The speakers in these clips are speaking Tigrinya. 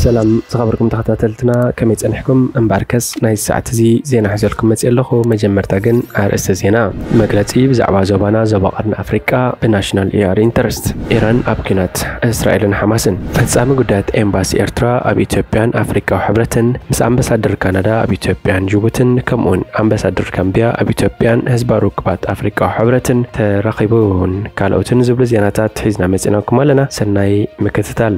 ሰላም ዝኸበርኩም ተኸታተልትና፣ ከመይ ጸኒሕኩም? እምበኣርከስ ናይ ሰዓት እዚ ዜና ሒዘልኩም መጽእ ኣለኹ። መጀመርታ ግን ኣርእስተ ዜና። መግለጺ ብዛዕባ ዞባና፣ ዞባ ቀርኒ ኣፍሪቃ ብናሽናል ኤኣር ኢንተረስት። ኢራን ኣብ ኲናት እስራኤልን ሓማስን። ፈጻሚ ጉዳያት ኤምባሲ ኤርትራ ኣብ ኢትዮጵያን ኣፍሪቃዊ ሕብረትን ምስ ኣምባሳደር ካናዳ ኣብ ኢትዮጵያን ጅቡትን፣ ከምኡውን ኣምባሳደር ጋምቢያ ኣብ ኢትዮጵያን ህዝባዊ ርክባት ኣፍሪቃዊ ሕብረትን ተራኺቡን ካልኦትን ዝብሉ ዜናታት ሒዝና መጺናኩም ኣለና። ሰናይ ምክትታል።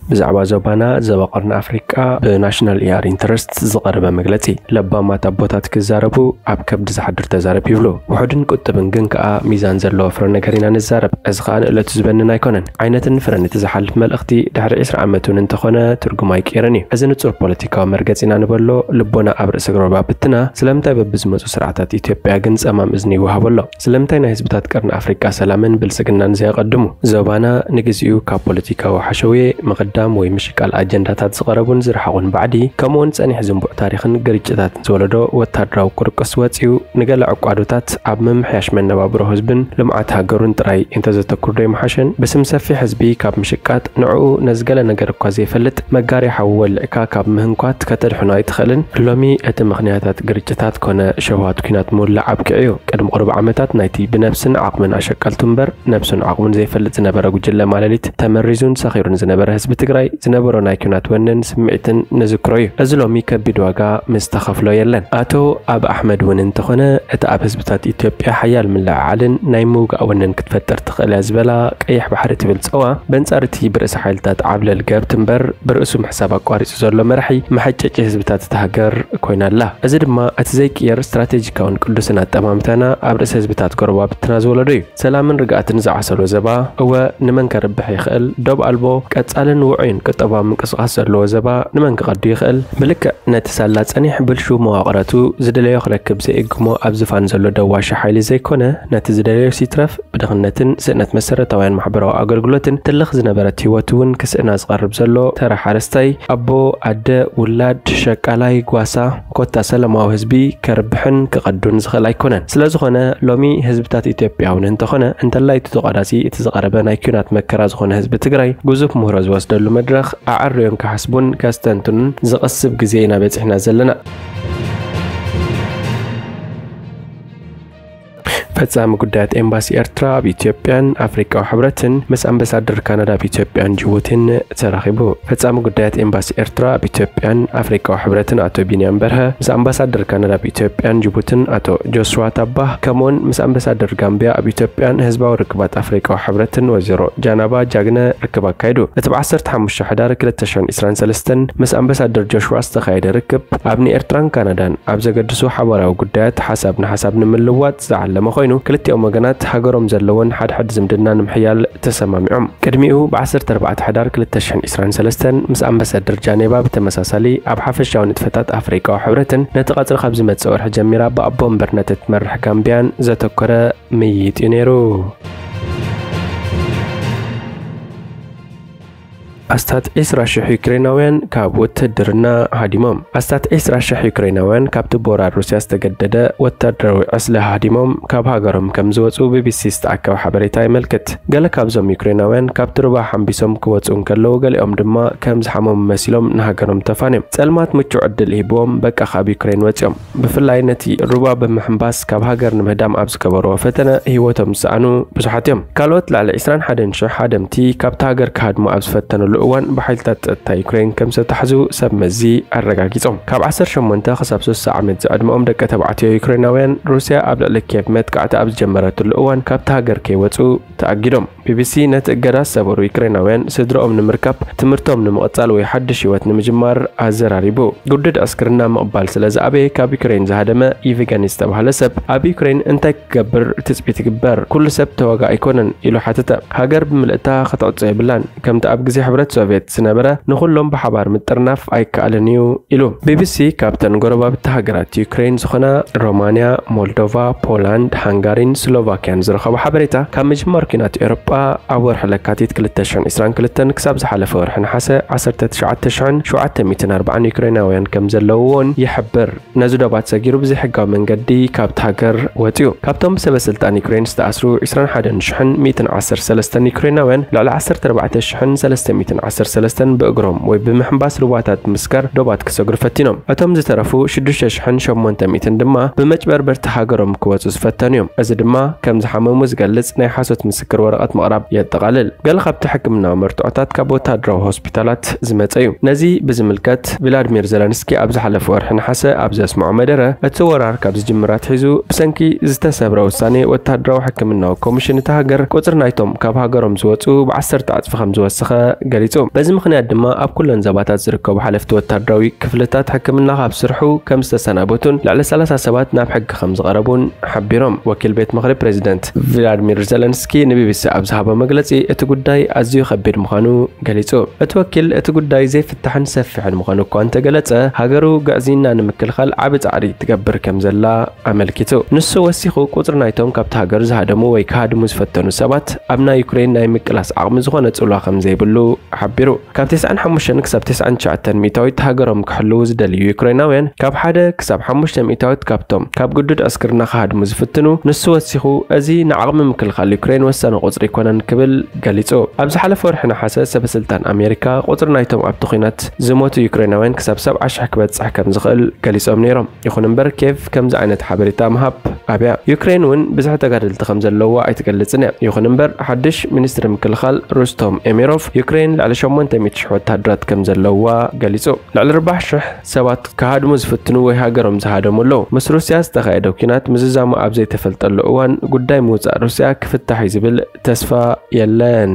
ብዛዕባ ዞባና፣ ዞባ ቀርኒ ኣፍሪቃ ብናሽናል ኤኣር ኢንተረስት ዝቐረበ መግለጺ። ለባማት ኣቦታት ክዛረቡ ኣብ ከብዲ ዝሓድር ተዛረብ ይብሉ። ውሑድን ቁጥብን ግን ከኣ ሚዛን ዘለዎ ፍረ ነገር ኢና ንዛረብ። እዚ ከኣ ንእለቱ ዝበንን ኣይኮነን። ዓይነትን ፍረን እቲ ዝሓልፍ መልእኽቲ ድሕሪ ዕስራ ዓመት እውን እንተኾነ ትርጉም ኣይቅየርን እዩ። እዚ ንጹር ፖለቲካዊ መርገጺ ኢና ንበሎ፣ ልቦና ኣብ ርእሲ ጎረባብትና። ስለምንታይ በብዝመጹ ስርዓታት ኢትዮጵያ ግን ጸማም እዝኒ ይወሃቦ ኣሎ? ስለምንታይ ናይ ህዝብታት ቀርኒ ኣፍሪቃ ሰላምን ብልጽግናን ዘየቐድሙ? ዞባና ንግዚኡ ካብ ፖለቲካዊ ሓሸውየ፣ ምቕዳም ወይ ምሽቃል ኣጀንዳታት ዝቐረቡን ዝረሓቑን ባዕዲ፣ ከምኡውን ጸኒሕ ዝንቡዕ ታሪኽን ግርጭታትን ዝወለዶ ወታደራዊ ቁርቁስ ወጺኡ፣ ንገለ ዕቋዶታት ኣብ ምምሕያሽ መነባብሮ ህዝብን ልምዓት ሃገሩን ጥራይ እንተዘተኩር ዶ ይምሓሸን? ብስም ሰፊሕ ህዝቢ ካብ ምሽቃጥ፣ ንዕኡ ነዚ ገለ ነገር እኳ ዘይፈልጥ መጋርያ ሓዊ ወሊዕካ ካብ ምህንኳት ከተድሕኖ ኣይትኽእልን? ሎሚ እቲ ምኽንያታት ግርጭታት ኮነ ሸውሃት ኲናት ምውላዕ ኣብቂዑ እዩ። ቅድሚ ቁሩብ ዓመታት ናይቲ ብነብስን ዓቕምን ኣሸቀልቱ እምበር ነብሱን ዓቕሙን ዘይፈልጥ ዝነበረ ጉጅለ ማለሊት፣ ተመሪዙን ሰኺሩን ዝነበረ ህዝቢ ትግራይ ዝነበሮ ናይ ኲናት ወንን ስምዒትን ንዝክሮ እዩ። እዚ ሎሚ ከቢድ ዋጋ ምስ ተኸፍሎ የለን። ኣቶ ኣብ ኣሕመድ እውን እንተኾነ፣ እቲ ኣብ ህዝብታት ኢትዮጵያ ሓያል ምልዕዓልን ናይ ምውጋእ ወንን ክትፈጥር ትኽእል እያ ዝበላ ቀይሕ ባሕሪ ትብል ጸዋ፣ በንጻር እቲ ብርእሲ ሓይልታት ዓብለል ገብት እምበር ብርእሱ ምሕሳብ ኣቋሪጹ ዘሎ መራሒ መሐጨጪ ህዝብታት እታ ሃገር ኮይና ኣላ። እዚ ድማ እቲ ዘይቅየር ስትራቴጂካውን ቅዱስን ኣጠማምታና ኣብ ርእሲ ህዝብታት ጎረባብትና ዝወለዶ እዩ። ሰላምን ርግኣትን ዝዓሰሎ ዘባ፣ እወ፣ ንመን ከርብሕ ይኽእል? ዶብ ኣልቦ፣ ቀጻልን ውዑይን ቁጠባዊ ምንቅስቓስ ዘለዎ ዘባ ንመን ክቐዱ ይኽእል? ብልክዕ ነቲ ሳላ ጸኒሕ ብልሹው መዋቕራቱ ዝደለዮ ክረክብ ዘይእግሞ ኣብ ዝፋን ዘሎ ደዋሺ ሓይሊ ዘይኮነ፣ ነቲ ዝደለዮስ ይትረፍ ብድኽነትን ስእነት መሰረታውያን ማሕበራዊ ኣገልግሎትን ትልኽ ዝነበረት ህይወቱ እውን ክስእና ዝቐርብ ዘሎ ተራ ሓረስታይ፣ ኣቦ፣ ኣደ፣ ውላድ፣ ሸቃላይ፣ ጓሳ፣ ኮታ ሰላማዊ ህዝቢ ከርብሕን ክቐዱን ዝኽእል ኣይኮነን። ስለ ዝኾነ ሎሚ ህዝብታት ኢትዮጵያ እውን እንተኾነ፣ እንተላይ እቲ ተቋዳሲ እቲ ዝቐረበ ናይ ኲናት መከራ ዝኾነ ህዝቢ ትግራይ ግዙፍ ምህሮ ዝወስደሉ መድረኽ ኣዐርዮም ክሓስቡን ከስተንትኑን ዝቐስብ ግዜ ኢና በጺሕና ዘለና። ፈጻሚ ጉዳያት ኤምባሲ ኤርትራ ኣብ ኢትዮጵያን ኣፍሪቃዊ ሕብረትን ምስ ኣምባሳደር ካናዳ ኣብ ኢትዮጵያን ጅቡቲን ተራኺቡ። ፈጻሚ ጉዳያት ኤምባሲ ኤርትራ ኣብ ኢትዮጵያን ኣፍሪቃዊ ሕብረትን ኣቶ ቢንያም በርሀ፣ ምስ ኣምባሳደር ካናዳ ኣብ ኢትዮጵያን ጅቡቲን ኣቶ ጆስዋ ታባህ፣ ከምኡውን ምስ ኣምባሳደር ጋምቢያ ኣብ ኢትዮጵያን ህዝባዊ ርክባት ኣፍሪቃዊ ሕብረትን ወይዘሮ ጃናባ ጃግነ ርክብ ኣካይዱ። እቲ ብ ዓሰርተ ሓሙሽተ ሕዳር ክልተ ሽሕን ዕስራን ሰለስተን ምስ ኣምባሳደር ጆስዋ ዝተኻየደ ርክብ፣ ኣብ ንኤርትራን ካናዳን ኣብ ዘገድሱ ሓባራዊ ጉዳያት ሓሳብ ንሓሳብ ንምልዋጥ ዝዓለመ ኮይኑ፣ ክልቲኦም ወገናት ሃገሮም ዘለወን ሓድሕድ ዝምድና ንምሕያል ተሰማሚዖም። ቅድሚኡ ብ ዓሰርተ ኣርባዕተ ሕዳር ክልተ ሽሕን ዕስራን ሰለስተን ምስ ኣምባሳደር ጃኔባ ብተመሳሳሊ ኣብ ሓፈሻዊ ንጥፈታት ኣፍሪቃዊ ሕብረትን ነቲ ቀጽሪ ካብ ዝመጽእ ወርሒ ጀሚራ ብኣቦ ወንበርነት እትመርሕ ጋምቢያን ዘተኮረ ምይይጥ እዩ ነይሩ። ኣስታት ዕስራ ሽሕ ዩክሬናውያን ካብ ውትድርና ሃዲሞም። ኣስታት ዕስራ ሽሕ ዩክሬናውያን ካብቲ ብወራር ሩስያ ዝተገደደ ወታደራዊ ዕስለ ሃዲሞም ካብ ሃገሮም ከም ዝወጹ ቢቢሲ ዝተኣከበ ሓበሬታ የመልክት። ገለ ካብዞም ዩክሬናውያን ካብቲ ሩባ ሓምቢሶም ክወጹ እንከለዉ፣ ገሊኦም ድማ ከም ዝሓመሙ መሲሎም ንሃገሮም ተፋንዮም። ጸልማት ምቹእ ዕድል ሂብዎም በቃ ካብ ዩክሬን ወጺኦም። ብፍላይ ነቲ ሩባ ብምሕምባስ ካብ ሃገር ንምህዳም ኣብ ዝገበርዎ ፈተነ ህይወቶም ዝሰኣኑ ብዙሓት እዮም። ካልኦት ልዕሊ ዕስራን ሓደን ሽሕ ሃደምቲ ካብቲ ሃገር ክሃድሙ ኣብ ዝፈተኑሉ እዋን ብሓይልታት ጸጥታ ዩክሬን ከም ዝተታሕዙ ሰብ መዚ ኣረጋጊጾም። ካብ ዓሰርተ ሸሞንተ ክሳብ ስሳ ዓመት ዝዕድመኦም ደቂ ተባዕትዮ ዩክሬናውያን ሩስያ ኣብ ልዕሊ ኪየቭ መጥቃዕቲ ኣብ ዝጀመረትሉ እዋን ካብቲ ሃገር ከይወጹ ተኣጊዶም። ቢቢሲ ነቲ እገዳ ዝሰበሩ ዩክሬናውያን ስድረኦም ንምርካብ፣ ትምህርቶም ንምቕጻል ወይ ሓድሽ ህይወት ንምጅማር ኣዘራሪቡ። ግዱድ ዕስክርና ምቕባል ስለ ዝኣበየ ካብ ዩክሬን ዝሃደመ ኢቪገኒ ዝተባህለ ሰብ ኣብ ዩክሬን እንታይ ክገብር ትጽቢት ይግበር? ኩሉ ሰብ ተዋጋኢ ኣይኮነን ኢሉ ሓተተ። ሃገር ብምልእታ ክትዕጾ የብላን። ከምቲ ኣብ ግዜ ሕብረ ሶቪየት ዝነበረ ንኹሎም ብሓባር ምጥርናፍ ኣይከኣልን እዩ ኢሉ። ቢቢሲ ካብተን ጎረባብቲ ሃገራት ዩክሬን ዝኾና ሮማንያ፣ ሞልዶቫ፣ ፖላንድ፣ ሃንጋሪን ስሎቫኪያን ዝረኸቦ ሓበሬታ፣ ካብ ምጅማር ኲናት ኤውሮጳ ኣብ ወርሒ ለካቲት ክልተ ሽሕን ዕስራን ክልተን ክሳብ ዝሓለፈ ወርሒ ነሓሰ ዓሰርተ ትሽዓተ ሽሕን ሸውዓተ ሚእትን ኣርባዓን ዩክሬናውያን ከም ዘለውዎን ይሕብር። ነዚ ዶባት ሰጊሩ ብዘይሕጋዊ መንገዲ ካብቲ ሃገር ወጺኡ። ካብቶም ብሰበ ስልጣን ዩክሬን ዝተኣስሩ ዕስራን ሓደን ሽሕን ሚእትን ዓሰርተ ሰለስተን ዩክሬናውያን፣ ልዕሊ ዓሰርተ ኣርባዕተ ሽሕን ሰለስተ ሚእትን ዓሰርተ ሰለስተን ብእግሮም ወይ ብምሕንባስ ሩባታት ምስጋር ዶባት ክሰግሩ ፈቲኖም። እቶም ዝተረፉ ሽዱሽተ ሽሕን ሸሞንተ ሚእትን ድማ ብመጭበርበርቲ ሃገሮም ክወጹ ዝፈተኑ እዮም። እዚ ድማ ከም ዝሓመሙ ዝገልጽ ናይ ሓሶት ምስክር ወረቐት ምቕራብ የጠቓልል። ገለ ካብቲ ሕክምናዊ መርትዖታት ካብ ወታደራዊ ሆስፒታላት ዝመጸ እዩ። ነዚ ብዝምልከት ቪላድሚር ዘለንስኪ ኣብ ዝሓለፈ ወርሒ ነሓሰ ኣብ ዘስምዖ መደረ፣ እቲ ወራር ካብ ዝጅምር ኣትሒዙ ብሰንኪ ዝተሰብረ ውሳኔ ወታደራዊ ሕክምናዊ ኮሚሽን እታ ሃገር ቁጽሪ ናይቶም ካብ ሃገሮም ዝወጹ ብዓሰርተ ዕጽፊ ከም ዝወሰኸ ገሊጹ። በዚ ምኽንያት ድማ ኣብ ኩለን ዘባታት ዝርከቡ ሓለፍቲ ወታደራዊ ክፍልታት ሕክምና ካብ ስርሑ ከም ዝተሰናበቱን ልዕሊ ሰላሳ ሰባት ናብ ሕጊ ከም ዝቐረቡን ሓቢሮም። ወኪል ቤት ምኽሪ ፕሬዚደንት ቪላድሚር ዘለንስኪ ንቢቢሲ ኣብ ዝሃቦ መግለጺ፣ እቲ ጉዳይ ኣዝዩ ከቢድ ምዃኑ ገሊጹ። እቲ ወኪል፣ እቲ ጉዳይ ዘይፍታሕን ሰፊሕን ምዃኑ እኳ እንተገለጸ፣ ሃገሩ ግዕዝይና ንምክልኻል ዓቢ ጻዕሪ ትገብር ከም ዘላ ኣመልኪቱ። ንሱ ወሲኹ፣ ቁጽሪ ናይቶም ካብቲ ሃገር ዝሃደሙ ወይ ክሃድሙ ዝፈተኑ ሰባት ኣብ ናይ ዩክሬን ናይ ምቅላስ ዓቕሚ ዝኾነ ጽልዋ ከም ዘይብሉ ሓቢሩ። ካብ ተስዓን ሓሙሽተን ክሳብ ተስዓን ትሽዓተን ሚእታዊት ሃገሮም ክሕልዉ ዝደልዩ ዩክሬናውያን፣ ካብ ሓደ ክሳብ ሓሙሽተ ሚእታዊት ካብቶም ካብ ግዱድ ዕስክርና ክሃድሙ ዝፍትኑ፣ ንሱ ወሲኹ፣ እዚ ንዓቕሚ ምክልኻል ዩክሬን ወሳኒ ቁጽሪ ኣይኮነን ክብል ገሊጹ። ኣብ ዝሓለፈ ወርሒ ነሓሰ፣ ሰበ ስልጣን ኣሜሪካ ቁጽሪ ናይቶም ኣብቲ ኲናት ዝሞቱ ዩክሬናውያን ክሳብ ሰብዓ ሽሕ ክበጽሕ ከም ዝኽእል ገሊጾም ነይሮም። ይኹን እምበር፣ ኬቭ ከምዚ ዓይነት ሓበሬታ ምሃብ ኣብያ። ዩክሬን እውን ብዝሒ ተጋደልቲ ከም ዘለዋ ኣይትገልጽን እያ። ይኹን እምበር፣ ሓድሽ ሚኒስትሪ ምክልኻል ሩስቶም ኤሜሮቭ፣ ዩክሬን ልዕሊ ሸሞንተ ሚእቲ ሽሕ ወተሃደራት ከም ዘለዋ ገሊጹ። ልዕሊ ኣርባዕተ ሽሕ ሰባት ክሃድሙ ዝፍትኑ ወይ ሃገሮም ዝሃደሙ ኣለዉ። ምስ ሩስያ ዝተኻየደ ኲናት ምዝዛሙ ኣብ ዘይተፈልጠሉ እዋን፣ ጉዳይ ምውጻእ ሩስያ ክፍታሕ እዩ ዝብል ተስፋ የለን።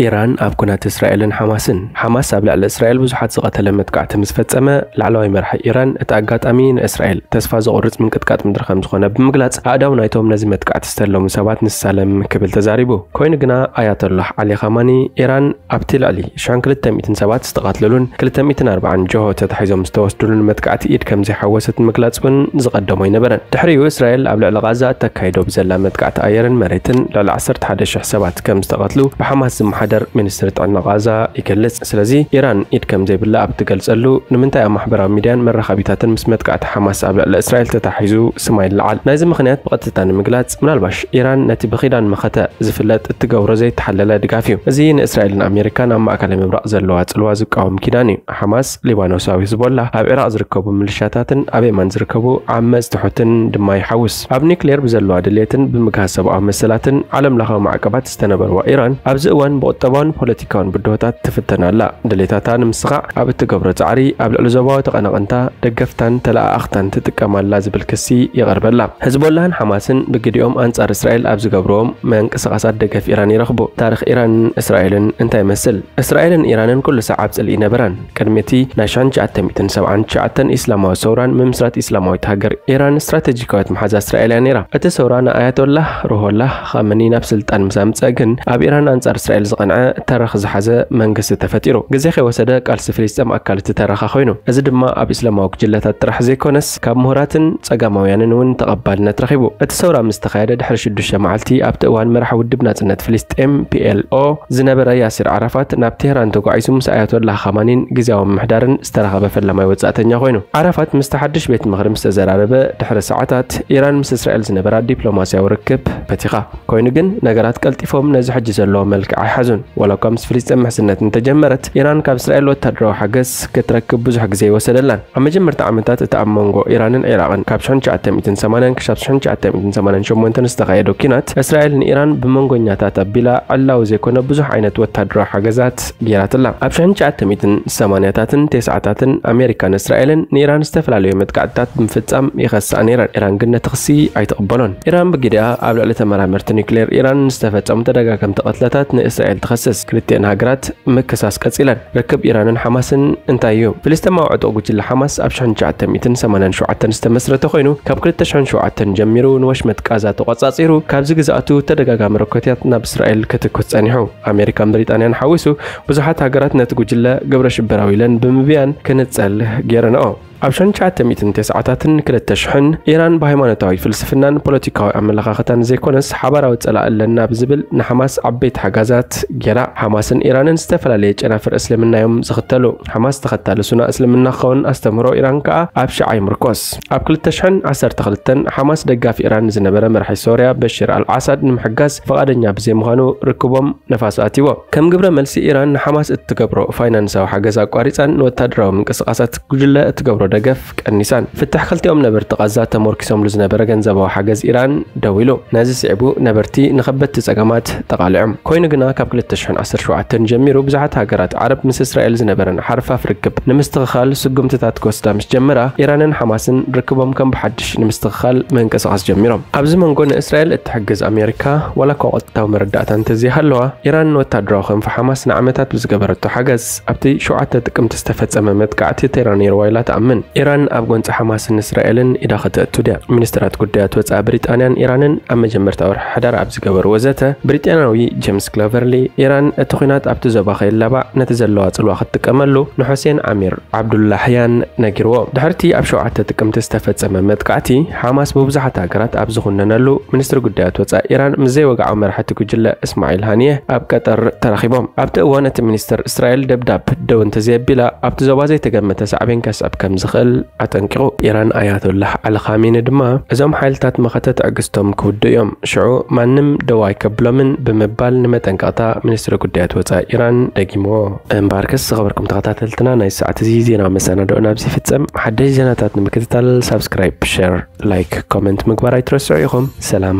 ኢራን ኣብ ኩናት እስራኤልን ሓማስን። ሓማስ ኣብ ልዕሊ እስራኤል ብዙሓት ዝቐተለ መጥቃዕቲ ምስ ፈጸመ፣ ላዕለዋይ መራሒ ኢራን፣ እቲ ኣጋጣሚ ንእስራኤል ተስፋ ዘቑርጽ ምንቅጥቃጥ ምድሪ ከም ዝኾነ ብምግላጽ፣ ኣእዳው ናይቶም ነዚ መጥቃዕቲ ዝተለሙ ሰባት ንሳለም ክብል ተዛሪቡ። ኮይኑ ግና፣ ኣያቶላህ ዓሊ ኻማኒ፣ ኢራን ኣብቲ ልዕሊ ሽሕን ክልተ ሚእትን ሰባት ዝተቐትልሉን ክልተ ሚእትን ኣርባዓን ጆሆ ተታሒዞም ዝተወስድሉን መጥቃዕቲ ኢድ ከም ዘይሓወሰት ምግላጽ እውን ዝቐደሞ ኣይነበረን። ድሕሪኡ፣ እስራኤል ኣብ ልዕሊ ቓዛ እተካይዶ ብዘላ መጥቃዕቲ ኣየርን መሬትን ልዕሊ ዓሰርተ ሓደ ሽሕ ሰባት ከም ዝተቐትሉ ብሓማስ ዝመሓደር ሚኒስትሪ ጥዕና ቓዛ ይገልጽ። ስለዚ፣ ኢራን ኢድ ከም ዘይብላ ኣብ እትገልጸሉ፣ ንምንታይ ኣብ ማሕበራዊ ሚድያን መራኸቢታትን ምስ መጥቃዕቲ ሓማስ ኣብ ልዕሊ እስራኤል ተታሒዙ ስማ ይለዓል? ናይዚ ምኽንያት ብቐጥታ ንምግላጽ፣ ምናልባሽ ኢራን ነቲ ብኺዳን መኸተ ዝፍለጥ እትገብሮ ዘይተሓለለ ድጋፍ እዩ። እዚ ንእስራኤልን ኣሜሪካን ኣብ ማእከላይ ምብራቕ ዘለዋ ጽልዋ ዝቃወም ኪዳን እዩ። ሓማስ፣ ሊባኖሳዊ ህዝቦላ፣ ኣብ ዒራቕ ዝርከቡ ምልሻታትን ኣብ የማን ዝርከቡ ዓመጽቲ ሑትን ድማ ይሓውስ። ኣብ ኒክሌር ብዘለዋ ድሌትን ብምግሃስ ሰብኣዊ መሰላትን ዓለም ለኻዊ ማዕቀባት ዝተነበርዋ ኢራን፣ ኣብዚ እዋን ብቁጠባውን ፖለቲካውን ብድሆታት ትፍተን ኣላ። ድሌታታ ንምስኻዕ ኣብ እትገብሮ ጻዕሪ፣ ኣብ ልዕሊ ዞባዊ ተቐናቐንታ፣ ደገፍታን ተለኣኣኽታን ትጥቀም ኣላ ዝብል ክሲ ይቐርበላ። ህዝቦላህን ሓማስን ብግዲኦም ኣንጻር እስራኤል ኣብ ዝገብርዎም ምንቅስቓሳት ደገፍ ኢራን ይረኽቡ። ታሪኽ ኢራንን እስራኤልን እንታይ ይመስል? እስራኤልን ኢራንን ኩሉ ሳዕ ኣብ ጽልኢ ነበራን። ቅድሚ እቲ ናይ ሽሕን ትሽዓተ ሚእትን ሰብዓን ትሽዓተን ኢስላማዊ ሰውራን ምምስራት ኢስላማዊት ሃገር ኢራን ስትራተጂካዊት መሓዛ እስራኤል እያ ነይራ። እቲ ሰውራ ንኣያቶላህ ሩሆላህ ኻመኒ ናብ ስልጣን ምስ ኣምጽአ ግን፣ ኣብ ኢራን ኣንጻር እስራኤል ዝቐንዐ ተረኽ ዝሓዘ መንግስቲ ተፈጢሩ። ግዜ ከይወሰደ፣ ቃልሲ ፍልስጤም ኣካል እቲ ተረኻ ኮይኑ። እዚ ድማ ኣብ ኢስላማዊ ጉጅለታት ጥራሕ ዘይኮነስ፣ ካብ ምሁራትን ጸጋማውያንን እውን ተቐባልነት ረኺቡ። እቲ ሰውራ ምስ ተኻየደ ድሕሪ ሽዱሽተ መዓልቲ፣ ኣብቲ እዋን መራሒ ውድብ ናጽነት ፍልስጤም፣ ፒ ኤል ኦ፣ ዝነበረ ያሲር ዓራፋት ናብ ቴህራን ተጓዒዙ ምስ ኣያቶላህ ኻማኒን ግዝያዊ ምምሕዳርን ዝተራኸበ ፈላማይ ወጻእተኛ ኮይኑ። ዓራፋት ምስቲ ሓድሽ ቤት ምኽሪ ምስ ተዘራረበ ድሕሪ ሰዓታት፣ ኢራን ምስ እስራኤል ዝነበራ ዲፕሎማስያዊ ርክብ በቲኻ። ኮይኑ ግን፣ ነገራት ቀልጢፎም ነዚ ሕጂ ዘለዎ መልክዕ ኣይሓዙን። ዋላ እኳ ምስ ፍልስጤም ምሕዝነት እንተጀመረት፣ ኢራን ካብ እስራኤል ወታደራዊ ሓገዝ ክትረክብ ብዙሕ ግዜ ኣይወሰደላን። ኣብ መጀመርታ ዓመታት እቲ ኣብ መንጎ ኢራንን ዒራቕን ካብ ሽሕን ትሽዓተ ሚእትን ሰማንያን ክሳብ ሽሕን ትሽዓተ ሚእትን ሰማንያን ሸሞንተን ዝተኻየደ ኲናት፣ እስራኤል ንኢራን ብመንጎኛታት ኣቢላ ዕላዊ ዘይኮነ ብዙሕ ዓይነት ወታደራዊ ሓገዛት ገይራትላ። ኣብ ሽሕን ትሽዓተ ሚእትን ሰማንያታትን ተስዓታትን ኣሜሪካን እስራኤልን ንኢራን ዝተፈላለዩ መጥቃዕትታት ብምፍጻም ይኸስኣ ነይረን። ኢራን ግን ነቲ ክሲ ኣይትቕበሎን። ኢራን ብግዲኣ ኣብ ልዕሊ ተመራመርቲ ኒውክሌር ኢራን ንዝተፈጸሙ ተደጋገምቲ ቅትለታት ንእስራኤል ትኸስስ። ክልቲኤን ሃገራት ምክሳስ ቀጺለን። ርክብ ኢራንን ሓማስን እንታይ እዩ? ፍልስጤማዊ ዕጡቕ ጉጅለ ሓማስ ኣብ ሸሕን ትሽዓተ ሚእትን ሰማንያን ሸውዓተን ዝተመስረተ ኮይኑ፣ ካብ ክልተ ሽሕን ሸውዓተን ጀሚሩ ንወሽመጥ ቃዛ ተቖጻጺሩ፣ ካብዚ ግዝኣቱ ተደጋጋሚ ሮኬታት ናብ እስራኤል ክትኩስ ጸኒሑ። ኣሜሪካን ብሪጣንያን ሓዊሱ ብዙሓት ሃገራት ነቲ ጉጅለ ግብረ ሽበራዊ ኢለን ብምብያን ክንጸል ገይረንኦ። ኣብ ሽሕን ትሽዓተ ሚእትን ተስዓታትን ክልተ ሽሕን ኢራን ብሃይማኖታዊ ፍልስፍናን ፖለቲካዊ ኣመለኻኽታን ዘይኮነስ ሓባራዊ ጸላኢ ኣለና ብዝብል ንሓማስ ዓበይቲ ሓጋዛት ገይራ። ሓማስን ኢራንን ዝተፈላለየ ጨናፍር እስልምና እዮም ዝኽተሉ። ሓማስ ተኸታሊ ሱና እስልምና ክኸውን፣ ኣስተምህሮ ኢራን ከኣ ኣብ ሽዓ ይምርኮስ። ኣብ ክልተ ሽሕን ዓሰርተ ክልተን ሓማስ ደጋፊ ኢራን ዝነበረ መራሒ ሶርያ በሽር ኣልዓሳድ ንምሕጋዝ ፍቓደኛ ብዘይምዃኑ ርክቦም ነፋስ ኣትይዎ። ከም ግብረ መልሲ ኢራን ንሓማስ እትገብሮ ፋይናንሳዊ ሓገዝ ኣቋሪጻን ንወታደራዊ ምንቅስቓሳት ጉጅለ እትገብሮ ደገፍ ቀኒሳን። ፍትሕ ክልቲኦም ነበርቲ ቃዛ ተመርኪሶምሉ ዝነበረ ገንዘባዊ ሓገዝ ኢራን ደው ኢሉ። ነዚ ስዒቡ ነበርቲ ንኸበድቲ ጸገማት ተቓሊዖም። ኮይኑ ግና ካብ ክልተ ሽሕን ዓሰርተ ሸውዓተን ጀሚሩ ብዙሓት ሃገራት ዓረብ ምስ እስራኤል ዝነበረን ሓርፋፍ ርክብ ንምስትኽኻል ስጉምትታት ክወስዳ ምስ ጀመራ፣ ኢራንን ሓማስን ርክቦም ከም ብሓድሽ ንምስትኽኻል ምንቅስቓስ ጀሚሮም። ኣብዚ መንጎ ንእስራኤል እትሕግዝ ኣሜሪካ ዋላ እኳ ቀጥታዊ መረዳእታ እንተዘይሃለዋ፣ ኢራን ንወታደራዊ ክንፊ ሓማስ ንዓመታት ብዝገበረቶ ሓገዝ ኣብቲ ሸውዓተ ጥቅምቲ ዝተፈጸመ መጥቃዕቲ ተራ ነይርዋ ኢላ ትኣምን። ኢራን ኣብ ጎንጺ ሓማስን እስራኤልን ኢዳ ከተእቱ ድያ? ሚኒስትራት ጉዳያት ወጻኢ ብሪጣንያን ኢራንን ኣብ መጀመርታ ወርሒ ሕዳር ኣብ ዝገበርዎ ዘተ፣ ብሪጣንያዊ ጄምስ ክሎቨርሊ ኢራን እቲ ኲናት ኣብቲ ዞባ ከይላባዕ ነቲ ዘለዋ ጽልዋ ክትጥቀመሉ ንሑሴን ኣሚር ዓብዱላህያን ነጊርዎ። ድሕርቲ ኣብ ሸውዓተ ጥቅምቲ ዝተፈጸመ መጥቃዕቲ፣ ሓማስ ብብዙሓት ሃገራት ኣብ ዝኹነነሉ፣ ሚኒስትሪ ጉዳያት ወጻኢ ኢራን ምስ ዘይወግዓዊ መራሒ እቲ ጉጅለ እስማዒል ሃኒየህ ኣብ ቀጠር ተራኺቦም። ኣብቲ እዋን እቲ ሚኒስትር፣ እስራኤል ደብዳብ ደው እንተዘየቢላ ኣብቲ ዞባ ዘይተገመተ ሳዕቤን ከስዕብ ከም ዝኽእል ኣጠንቂቑ። ኢራን ኣያቶላህ ዓሊ ኻሜኒ ድማ እዞም ሓይልታት መኸተ ትዕግስቶም ክውድኡ እዮም፣ ሽዑ ማንም ደው ኣይከብሎምን ብምባል ንመጠንቀቕታ ሚኒስትሪ ጉዳያት ወጻኢ ኢራን ደጊምዎ። እምበኣርከስ ዝኸበርኩም ተኸታተልትና፣ ናይ ሰዓት እዚ ዜና መሰናድኦ ናብዚ ይፍጸም። ሓደሽ ዜናታት ንምክትታል ሳብስክራይብ፣ ሸር፣ ላይክ፣ ኮመንት ምግባር ኣይትረስዑ ኢኹም። ሰላም።